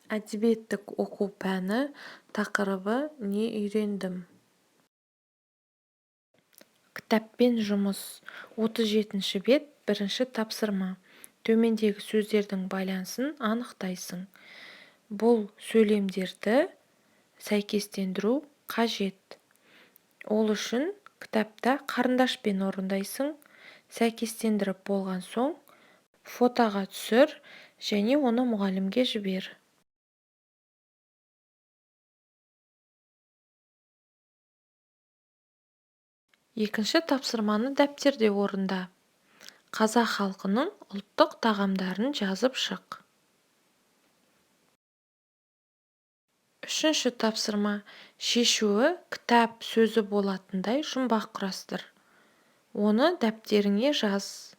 Әдебиеттік оқу пәні тақырыбы не үйрендім? Кітаппен жұмыс. 37-бет, бірінші тапсырма. Төмендегі сөздердің байланысын анықтайсың. Бұл сөйлемдерді сәйкестендіру қажет. Ол үшін кітапта қарындашпен орындайсың. Сәйкестендіріп болған соң фотоға түсір және оны мұғалімге жібер. Екінші тапсырманы дәптерде орында. Қазақ халқының ұлттық тағамдарын жазып шық. Үшінші тапсырма. Шешуі кітап сөзі болатындай жұмбақ құрастыр. Оны дәптеріңе жаз.